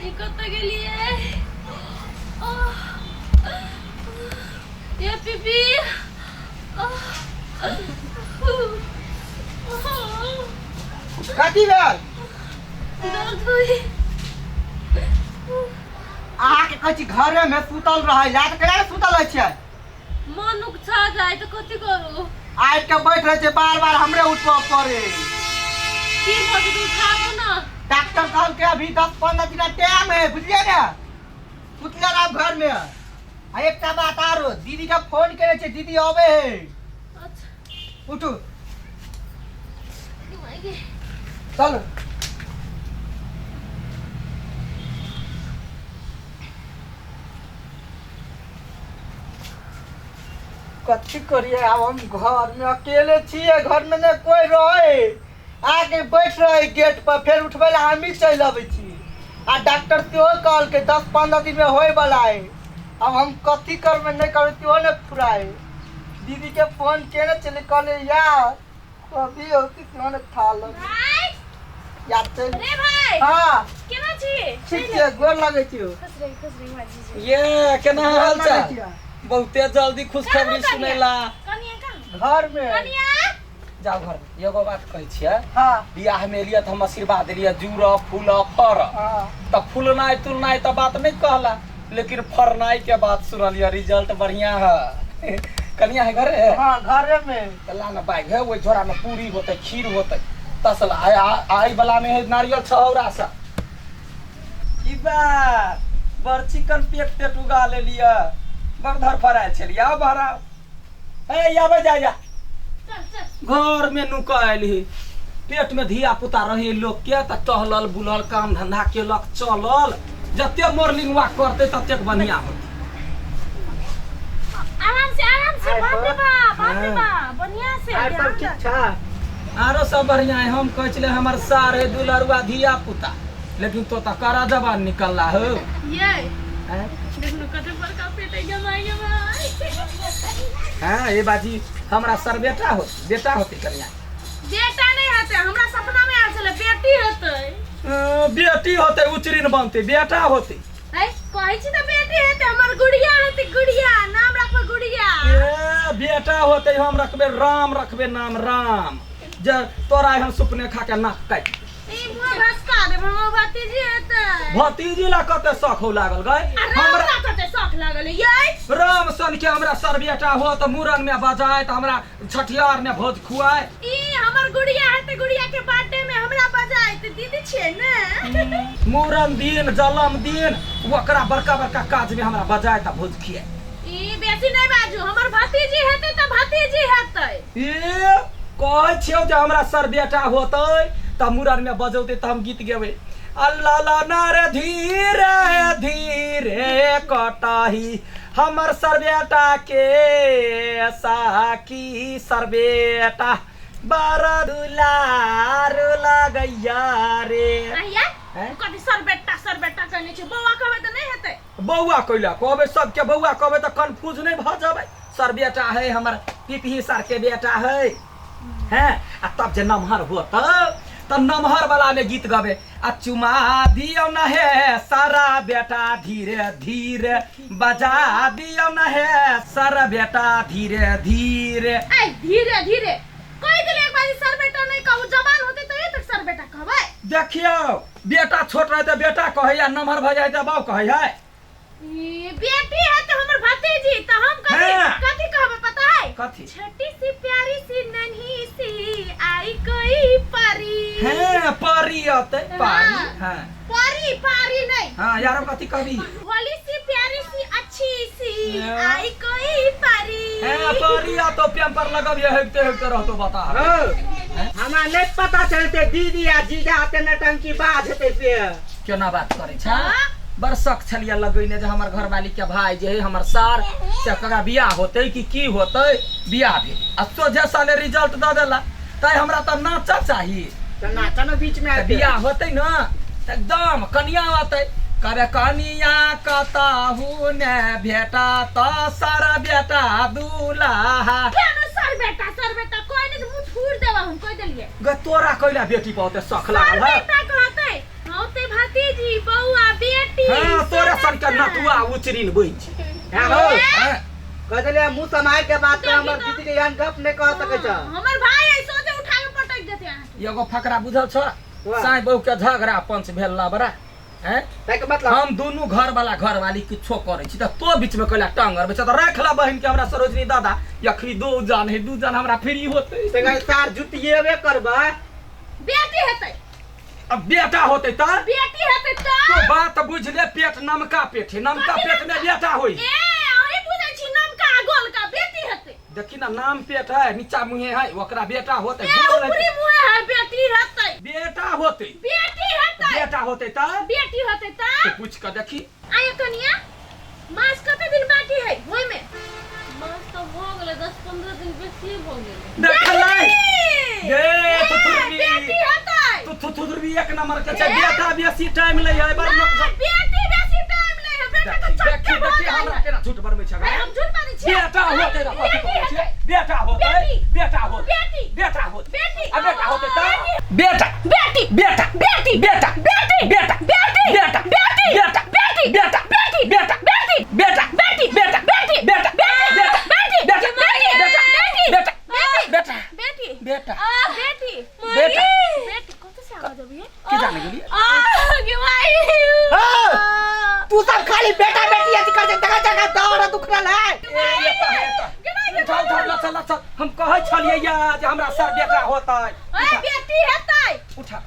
ई कतऽ गेलियै आह, ये पीपी आह, कथी भेल दर्द होई अहाँके कहै छी घरे में सुतल रहै ला तऽ केना सुतल रहै छियै मन उकछा जाय तऽ कथी करू आबि के बैठ रहै छै बार बार हमरे उठबऽ पड़े की भऽ जेतै उठाबू ने डॉक्टर कहलकै अभी 10-15 दिन टाइम है बुझलियै ने सुतले रहब घर में आ एकटा बात आरो दीदी के फोन केने छै दीदी अबे है अच्छा उठू चलू कथी करिए आब हम घर में अकेले छियै घर में ने कोई रहे आके बैठ रहे गेट पर फेर उठबै ला हमही चलि अबै छी आ डॉक्टर सेहो कहलकै 10-15 दिन में होय वाला है अब हम कथी करबै नहि करबै सेहो नहि फुराए दीदी के फोन केने छलियै कहलियै यार कभी होती सेहो नहि था लग भाई यार चलि रे भाई हाँ केना छी ठीक छै गोर लगै छियौ खुश रही खुश रही भाईजी ये केना गोर हाल लगै चाल छियौ। बहुते जल्दी खुशखबरी सुनेला कनिया कहाँ घर में कनिया जाओ घर में एगो बात कहै छियै हाँ बियाह में एलियै तऽ हम आशीर्वाद देलियै जुड़ फूल फर हाँ तऽ फूलनाइ तुलनाइ तऽ बात नहि कहला लेकिन फरनाइ के बात सुनलियै रिजल्ट बढ़िया है कनिया है घरे हाँ घरे में तऽ ला ने बैग है ओहि झोरा में पूरी होतै खीर होतै तसला आइ आइ वाला में है नारियल छहौरा सा की बात बड़ चिकन पेट तेट उगा लेलियै बड़ धरफड़ायल छलियै आउ बाहर आउ ए आबै जा जा चल चल घर में नुकायल ही पेट में धिया पुता रही लोग के तऽ टहलल बुलल काम धंधा केलक चलल जते मॉर्निंग वॉक करते ततेक बढ़िया होते आराम से आराम से आइ बाप रे पर- बाप बाप रे हाँ। बाप बढ़िया से आर सब ध्यान ठीक दे। छा आरो सब बढ़िया है हम कहै छलै हमर सार है दुलरुआ धिया पुता लेकिन तो तऽ कड़ा जबान निकलला हो ये हैं? देखलो कते बड़का पेट है गमाई गमाई हाँ ये बाजी हमरा सर बेटा हो बेटा होती कन्या बेटा नहीं हेतै हमरा सपना में आयल छलै बेटी हेतै बेटी होते उचरिन बनते बेटा होते है कहै छी तऽ बेटी हेतै हमर गुड़िया हेतै गुड़िया नाम राखबै गुड़िया ए बेटा होते हम रखबे राम रखबे नाम राम जे तोरा एहन सुपने खा के नाक काटि ई मुँह भसका देब हमर भतीजी हेतै भतीजी ला कते शौक हो लागल गए आ राम हमरा ला कते शौक लागल यै राम सन के हमरा सर बेटा हो तऽ मुड़न में बजाए तऽ हमरा छठियार में भोज खुआए ई हमर गुड़िया हेतै गुड़िया के बर्थडे में हमरा बजाए तऽ दीदी छियै ने मुड़न दिन जलम दिन ओकरा बड़का बड़का काज में हमरा बजाए तऽ भोज खियाए ई बेसी नहि बाजू हमर भतीजी हेतै तऽ भतीजी हेतै ए कहै छियौ जे हमरा सर बेटा होतै तऽ मुड़नमे बजौतै तऽ हम गीत गेबै अल्लाह ला ना रे धीरे धीरे कटही हमर सर बेटा के साकी सर बेटा बड़ दुलार लगैया रे अहिया हैं? कथी सर बेटा सर बेटा कहने छै बौआ कहबै तऽ नहि हेतै बौआ कैला कहबै सबके बौआ कहबै तऽ कन्फ्यूज नहि भऽ जेबै सर बेटा है हमर पिपही सर के बेटा है हैं आ तब जे नमहर होत तऽ नमहर वाला में गीत गबे आ चुमा दियौ न हे सारा बेटा धीरे धीरे बजा दियौ न हे सारा बेटा धीरे धीरे ऐ धीरे धीरे कहि देले एक बारी सर बेटा नहि कहू जवान होते तऽ तक सर बेटा कहबै देखियौ बेटा छोट रहै तऽ बेटा कहै आ नमहर भऽ जाइ तऽ बाउ कहै है ई बेटी है तो हमर भतीजी तो हम कथी हाँ। कथी कहबै पता है कथी छोटी सी प्यारी सी नन्ही सी आई कोई परी हैं परी अतै पारी हाँ। हाँ परी पारी नहीं हाँ यार कथी कहबी भोली सी प्यारी सी अच्छी सी हाँ। आई कोई परी हैं परी आ तो पेपर लगबिए हेगते हेगते रहतो बता हौ, हमरा नहि पता चलते दीदी आ जीजा आते नटंकी बाज हेतै से केना बात करै छै हाँ? बड़ शक छलियै लगैने जे हमर घरवाली के भाई जे है हमर सार से ककरा बियाह होतै कि की होतै बियाह भेल आ सोझे साले रिजल्ट दऽ देला तैं हमरा तऽ नाचा चाही तऽ नाचा ने बीच में तऽ आबि बियाह होतै ने तऽ एकदम कनिया अतै कहबै कनिया कतहु ने भेटा तऽ सारा बेटा दूल्हा केनो सर बेटा सर बेटा कोई नहीं मुंह थूर देवा हम कोई देलिए गे तोरा कैला बेटी पर ओते शख सर लागल है बेटा कहते होते भतीजी बउआ बेटी बेटी। हाँ तोरे सन के नटुआ उचरिन बनि छै। हाँ हो। हाँ, कह देलियै मुँह समाय के बात कर, हमर दीदी के एहन गप नहि कह सकै छ। हमर भाई ऐसो जे उठा के पटक देते अहाँ। एगो फकरा बुझल छ? वाह। साँय बहू के झगड़ा पंच भेल लबरा। हैं? ताहिके मतलब हम दुनू घर वाला घर वाली किछो करै छी तऽ तो बीच में कैला टांग अरबै छ तऽ राख ला बहिन के हमरा सरोजनी दादा यखनी दो जान है, दू जान हमरा फ्री होतै। तेकर सार जुतिएबे करबै। बेटी हेतै। अब बेटा होतै तऽ बेटी हेतै तो तऽ बात बुझ ले, पेट नमका पेट है, नमका पेट में बेटा होई। ए अहीं बुझै छी नमका आ गोलका बेटी हेतै। देखी ना नाम पेट है नीचा मुहे है, ओकरा बेटा होतै। ए गोल है। ऊपरी मुहे है, बेटी हेतै। बेटा होतै। बेटी हेतै। बेटा होतै तऽ बेटी हेतै तऽ तो पूछ के देखी। आय कनिया मास कते दिन बाकी है होय में? मास तऽ भऽ गेलै 10-15 दिन बेसिए भऽ गेलै। देखलै बेटी! गे थुथुरबी। बेटी हेतै। तू थुथुरबी एक नंबर के छै, बेटा बेसी टाइम लै है बड़ नहीं, बेटी बेसी टाइम लै है, बेटा तऽ देखी चक्के भऽ देखी जाइ हमरा है। केना झूठ बरबै छै। ए, हम झूठ बाजै छियै? बेटा होतै तऽ कथी बेटी कहै छियै? हेतै। बेटा होतै, बेटी। बेटा होतै, बेटी। बेटा होतै। बेटी। आ बेटा होतै तऽ बेटा। बेटी। बेटा। बेटी। बेटा। बेटी। बेटा। बेटी। बेटा। बेटी। बेटा। बेटी। बेटा। बेटी। बेटा। बेटी। बेटा। बेटी। बेटा। बेटी। बेटा। बेटी। बेटा। बेटी। बेटा। बेटी। बेटा। बेटी। बेटा। बेटी। बेटा। बेटी। बेटा। बेटी। बेटा। बेटी कतऽ से आवाज अबैये? की जाने गेलियै? आ गे माई। हाँ, तू सब खाली बेटा बेटी अथी कर जगह जगह दौड़ दुखरल है। ए, एतऽ है, एतऽ। उठा उठा लचल लचल, हम कहै छलियै या जे हमरा सर बेटा होतै। ए बेटी हेतै। उठा,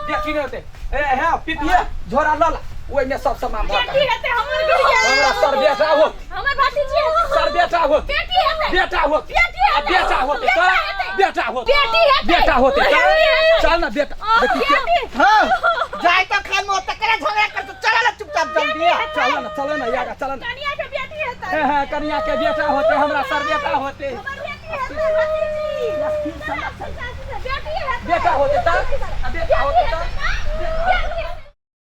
बेटी नहि होतै। ए हे पिपिए झोरा लऽ ला, ओहिमे सब सामान भऽ बेटी हेतै हमर गुड़िया। हमरा सर बेटा होत। हमर भतीजी हेतै। सर बेटा होत। बेटी हेतै। बेटा होत। बेटी आ हेतै। बेटा होतै बेटा तऽ हेतै। बेटा होतै। बेटी हेतै। बेटा होतै तऽ बेटी हेतै। चल ना बेटा। देखी के- बेटी। हाँ जाय तो खान में तकरा झगड़ा कर तो चला ला चुपचाप जल्दी। चल ना, चल ना यागा, चल ना। कनिया के बेटी हेतै। हे हे कनिया के बेटा होते, हमरा सर बेटा होते। हमर बेटी हेतै भतीजी। बेटी हेतै। बेटा होते तऽ आ बेटा होते तऽ बेटी।